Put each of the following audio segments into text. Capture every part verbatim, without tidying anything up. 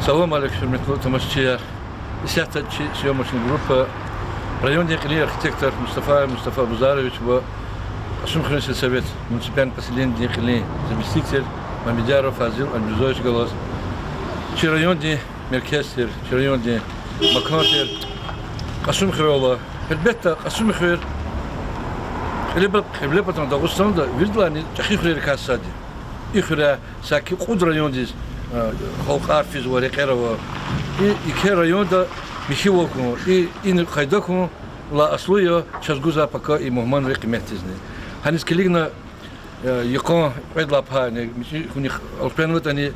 Салам алейкум, гьуьрметлу тамашачияр. Исятда чи съёмочный группа райондин кьилин архитектор Мустафаев Мустафа Абузарович ва Кьасумхуьруьн сельсовет, муниципальный поселенидин кьилин заместитель Мамедяров Фазил Альмирзоевич галаз чи райондин меркез тир, чи райондин макан тир Кьасумхуьр ала. Гьелбетда, Кьасумхуьр Кьибле-, Кьиблепатан Дагъустанда виридалайни чӀехи хуьрерикай сад я. И хуьре саки кьуд райондиз, э, халкьар физва, рекьер ава. И еке районда михьивал хьун, и, ина къайда хьун лагьай аслу я чаз гузвай пака и мугьманрин къиметдизни. Гьаниз килигна, э, йикъан кьвед лагьай пайни, мичӀи хьунихъ элкъвенватӀани,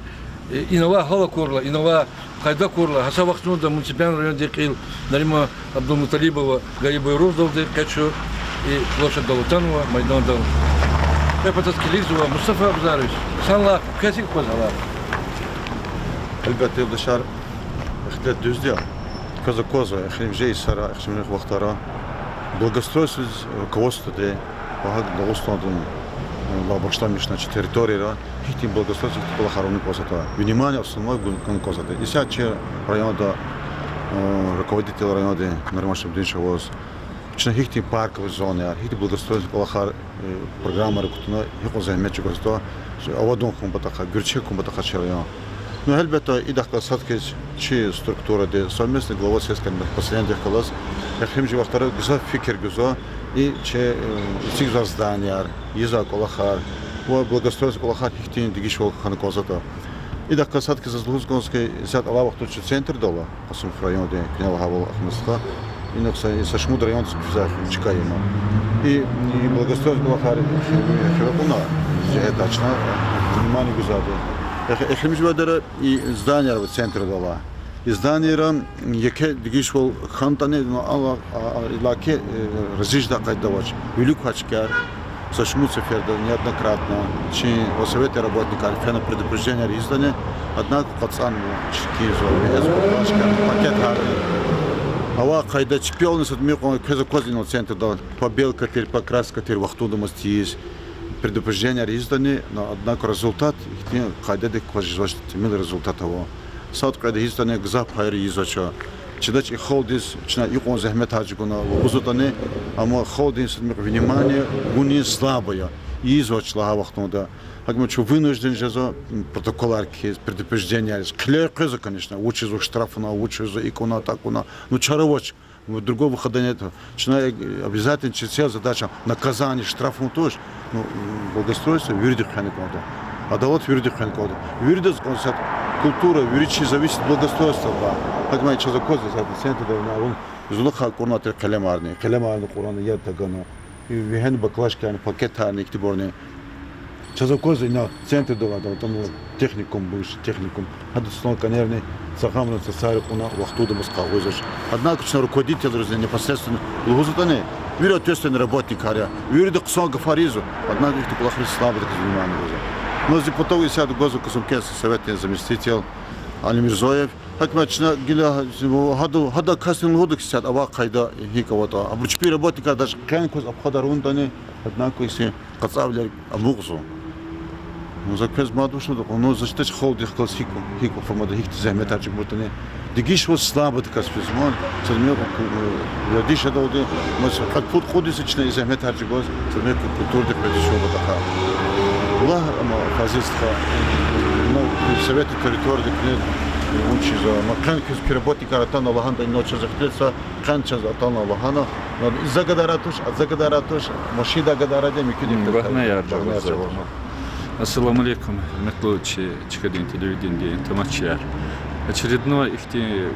э, инавай гьал акурла, инавай къайда акурла, гьа са вахтунда муниципальный райондин кьил Нарима Абдулмуталибова Гайибуйругъдалди къе чун и площадьдал атанва, майдандал. Кьве патаз килигзава, Мустафа Абузарович, санлай квез гьикӀ аквазва гьалар? Гьелбетда, юлдашар, ихтилат дуьзди я. Квез аквазва, эхиримжи йисара, эхиримжи вахтара благоустройстводин руководстводи ва гьакӀ Дагъустандин, э, лагьай башламишна чи территорияра гьихьтин благоустройство, гьихьтин кӀвалахар авуна кӀанзаватӀа, внимание основное гун-, гун кӀанзаватӀа. Исятда чи районда, э, руководитель районди Нариман Шамсудинович аваз, чна гьихьтин парковый зонаяр, гьихьтин благоустройство кӀвалахар, э, программайра кутуна, гьикьван зегьмет чӀугвазватӀа, авадун хьун патахъай, гуьрчег хьун патахъай чи район. Ну, гьелбетда, идахъ галаз сад хьиз чи структуради, совместно глава сельского поселениедихъ галаз, эхиримжи вахтара гзаф фикир гузва, и чи, э, эцигзавай зданияр, ийизвай кӀвалахар ва благоустройство кӀвалахар гьихьтин дегишвал хьана кӀанзаватӀа. Идахъ галаз сад хьиз заз лугьуз кӀанзава хьи, исятда алай вахтунда чун центрда ала, Кьасумхуьр райондин, куьне лагьайвал, Ахматстха, инал са, са шумуд райондиз физвай чка я им. И, и благоустройство кӀвалахар хиве кьуна, жигьетдай чна внимание гузвайди. Эхи-, эхиримжи вахтара и зданияр ава центрда ала. И зданияра еке дегишвал хьанатӀани, ну, ала, а, а, иллаки, э, рази жедай къайда авач. Вилик квай чкаяр, са шумуд сеферда, неоднократно, чи ва советдин работникар фена предупрежденияр ийизватӀани, однако къачунва, чиркинзава, вегьезва, башкаяр, пакетарни. Авай къайда чпелни сад мекьван, квез акваз инал центрда побелка тир, покраска тир, вахтундамаз тийиз. Предупрежденияр ийизватӀани, но, однако, результат ихьтин къайдадик кваз жезвач, тӀимил результат ава. Сад-кьвед ийизватӀани, гзаф пайра ийизвач. Чидач и халкьдиз чна икьван зегьметар чӀугуна лугьузватӀани, амма халкьдин сад мекь внимание гунин слабо я. Ийизвач лагьай вахтунда. ГьакӀ ма чун вынужден жезва, м, протоколар кхьиз, предупрежденияриз. Хъилер къвезва, конечно, вуч ийизва, штрафна, вуч ийизва, икӀ авуна, тӀакӀ авуна. Ну, чара авач. Другого выхода нет. Чна, э, обязательно чи цель, задача наказание, штрафун туш. Ну, м, благоустройство вирида хвена кӀанда. Адалат вирида хвена кӀанда. Виридаз кӀанда сад культура, вири чи зависит благоустройстводилай. ГьакӀ ма чаз аквазва, сад центрда авун, зулахъ акьурнавай тир къелемарни, къелемарни акьурна, яд тагана. И вегьена баклажкаяр, пакетарни, ихьтинбурни. Чаз аквазва, ина центрда авайди, там техникум, бывший техникум. Гьада цлан кӀанерни цахамна цацари кьуна, вахтундамаз къагъузвач. Однако чна руководителризни непосредственно лугьузватӀани, вири ответственный работникар я, вирида хъсан гафар ийизва, однако ихьтин кӀвалахриз слабодаказ внимание гузва. Ну, зи патав исятда гвазва Кьасумхуьруьн сельсоветдин заместитель Алимирзоев. Гьакмет чна гила гьада, гьада касдин лугьуда хьи, исятда авай къайда гьикӀ аватӀа. Абуру чпин работникар даже къени кваз обход авунатӀани, однако ихьтин къацӀавилер амукьзава. Ну, за квез мад вуч лугьуда, ну, за чидач халкьдихъ галаз гьикӀ, гьикӀ формада, гьихьтин зегьметар чӀугуртӀани. Дегишвал слабодаказ физма, са мер, э, вердиш жедалди, маса кьвед-пуд къуд йис я чна и зегьметар чӀугваз, са мер культурадихъ вердиш жеда патахъай. Лагь, амма Фазил стха, ну, советдин территориядик куьне, вуч ийизва, ма къени квез куь работникар атана лагьана, ну, чаз ихтилатзава, къени чаз атана лагьана, ну, за гадарай туш, а за гадарай туш, машиндай гадарайди мумкин я. Багънаяр жагъазава. Ассаламу алейкум, гьуьрметлу чи чкадин телевиденидин тамашачияр. Очередной ихьтин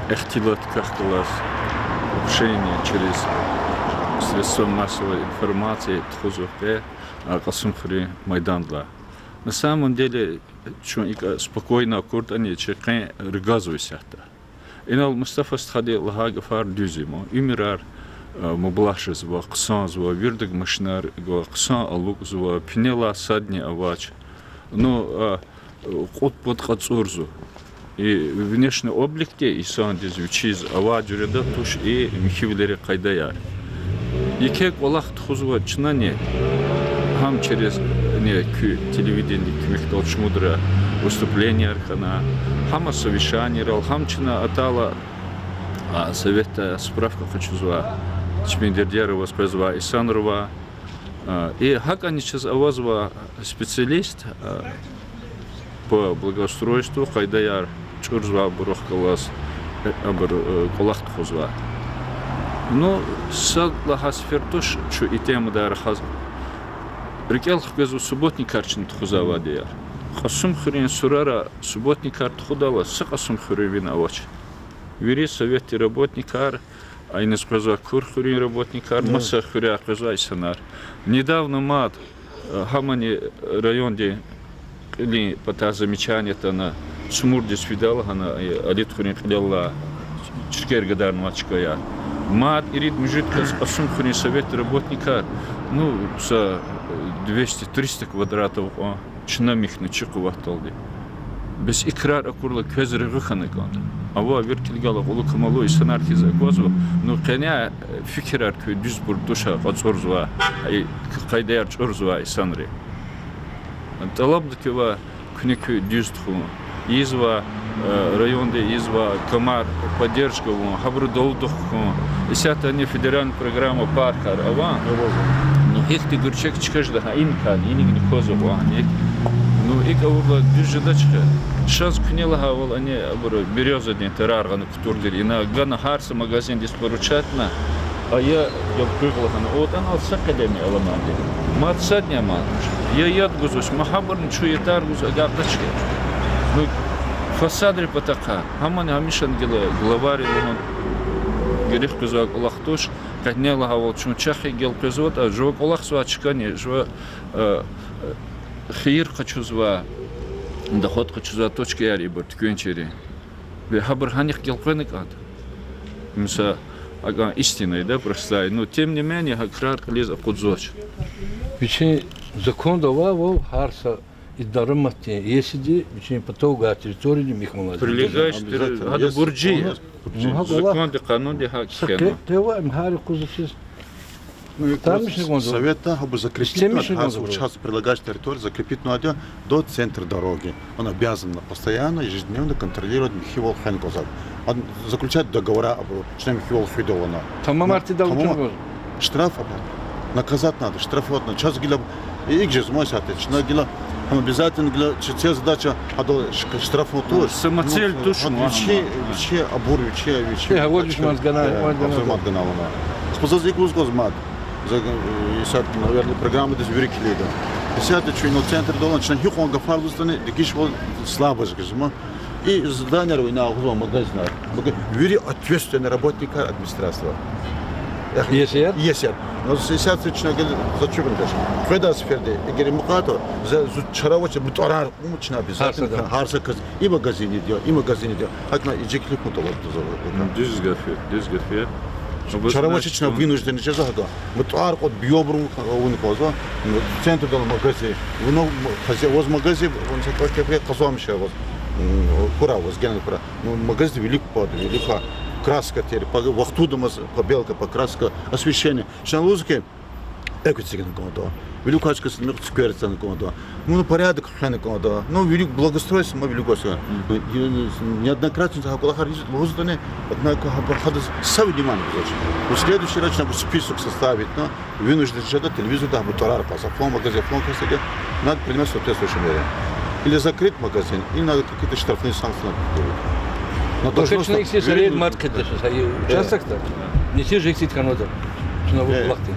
ихтилат квехъ галаз, покушение через средства массовой информации тухузва къе, а, Кьасумхуьруьн майдандилай. На самом деле, чун икӀ спокойно акуртӀани, чи къен ргазва исятда. Инал Мустафа стхади лагьай гафар дуьз я, ма, уьмуьрар, а, мублагь жезва, хъсанзава, вирида машинар гва, хъсан алукӀзава, пинелай садни авач. Ну, а, кьуд-пуд кьацӀурзава. И внешний обликди инсандиз вичиз авай жуьреда туш и михьивилерин къайдаяр. Еке кӀвалах тухузва чнани, гьам через, не, куь телевидениедин куьмекдал чумудра Выступленияр хьана, гьам совещанийрал, гьам чна атайла, а, советда справка къачузва, чпин дердер аваз къвезвай инсанар ава. А, и гьакӀни чаз авазва специалист, а, по благоустройству, къайдаяр чӀурзавайбурухъ галаз, э, абур, э, кӀвалах тухузва. Ну, са лагьай сефер туш чун и темадай рахаз, рикӀел хквезва субботникар чна тухузвайди я. Кьасумхуьруьн сурара субботникар тухудайла, са Кьасумхуьруьвини авач. Вири советдин работникар, а иниз къвезвай Курхуьруьн работникар, маса хуьряй къвезвай инсанар. Недавно мад, э, гьамани райондин кьилин патай замечание атана, Цумурдиз фида лагьана, э, Алидхуьруьн кьилелай чкер гадарнавай чкаяр. Мад ирид-муьжуьд кас Кьасумхуьруьн советдин работникар, ну, са, э, двести-триста квадратов кьван чна михьна чи къуватдалди. Бес и крар акурла квез регъуь хьана кӀанда. Ава вири килигайла кьулухъ амалу инсанар хьиз аквазва, ну, къене, э, фикирар куь дуьзбур туш, кьацӀурзава, и къайдаяр чӀурзавай инсанри. ТӀалабда квевай, куьне куьн дуьз тухун. Ийизва, э, районди ийизва камар поддержка авун, гьабуру далудихъ хьун. Исятда ни федеральный программа паркар ава. Ну, гьихьтин гуьрчег чка жеда гьа иникай, инигни кваз акьван гьаник. Ну, икӀ авурла дуьз жедач хьи. Чаз куьне лагьайвал, ани абуру берёзадин тарар гъана кутур тир. Ина гана гьар са магазиндиз поручатьна, ая гелкъуьгъ лагьана, атӀана са къелемни аламанди. Мад садни амач. Я яд гузвач, ма гьабурни чун ятар гуз агакьдач хьи. Ну, фасадри патахъай. Гьамани гьамишан гила главари лугьун герек къвезвай кӀвалах туш, къе куьне лагьайвал чун чахъ гелкъвезватӀа, жува кӀвалахзавай чкани, жува, э, э, хийир къачузвай, доход къачузвай точкаяр ибур, туьквенчийри. Ва гьабур гьанихъ гелкъвена кӀанда. Мисал, акӀан истинная, да, простая. Ну, тем не менее, гьа крар кьилиз акъудзавач. Вичин законда авайвал, гьар са идараматдин иесиди вичин патав гвай территорияди михьун лазим я. Прилегающий терри-, гьада буржи я. Ну, гьа кӀвалах. Законди, къанунди гьакӀ кхьена. Къе-, къе ава им гьар юкъуз чиз. Ну, и просто советда гьабур закрепить авунвайди, гьар са участок прилегающей территории закрепить авунвайди до центра дороги. Он обязан постоянно, ежедневно контролировать михьивал хвена кӀанзава. Он заключать договора абуру, чна михьивал хуьда лагьана. Тамамар тийидайла чун гваз. Штраф абур. Наказать надо, штрафовать надо. Чаз гила икӀ жезмай сятда, чна гила, гьам обязательно гила, чи цель, задача, гьадал ш-, штрафовать туш. Самоцель туш, вичи, вичи абур, вичи, вичи. Э, гьавадиз мад гана, э, мад гана. Мад гана лагьана. Ахпа заз икӀ лугьуз кӀанзава мад. За, э, исятда, наверное, программадиз вири килигда. Исятда чун центрда авайла, чна гьикьван гафар лугьуз атана, дегишвал слабость гузма. И зданияр ина гузва магазинар. Мага-, вири ответственный работникар администрацияда. Эх, иесияр? Иесияр. Ну, с-, исятда чна гел-, зачёбин даш. Къведай сеферда, эгер мукьватӀа, за, зу чара авач, мутӀварар кьун чна обязательно. Гьар са кас, и магазинди я, и магазинди я. ГьакӀ ина ижеклик мутӀвар тузава. Дуьз гаф я, дуьз гаф я. Чара авач, чна вынужден жезва гьакӀа. МутӀвар кьван биябурун авун кӀанзава. Центрдал магазин. Вуна м-, хази-, ваз магазин, вун са кӀватӀ кепек къазанмиш я ваз. М, хьурай ваз, генани хьурай. Ну, магазин вилик пад, вилик а краска тир, по-, вахтунда маса побелка, покраска, освещение. Чна лугьуз хьи, экв эцигна кӀанда. Вилик квач кас михъ цукер цана кӀанда. Ну, порядок хвена кӀанда. Ну, вилик благоустройство, ма вилик квач. Ну, и, неоднократно гьа кӀвалахар лугьуз атана, однако гьа, гьадаз са внимание гузвач. Ну, следующий раз чна список составить, ну, вынужден жеда телевизорда гьабур тӀварар кьаз, флан магазин, флан касди, надо принимать соответствующие меры. Или закрыть магазин, или надо какие-то штрафные санкции надо предъявить. На должностном уровне. Мад хъийида, э, участокда. Не те же их сидканвада. Чна ву лахъди.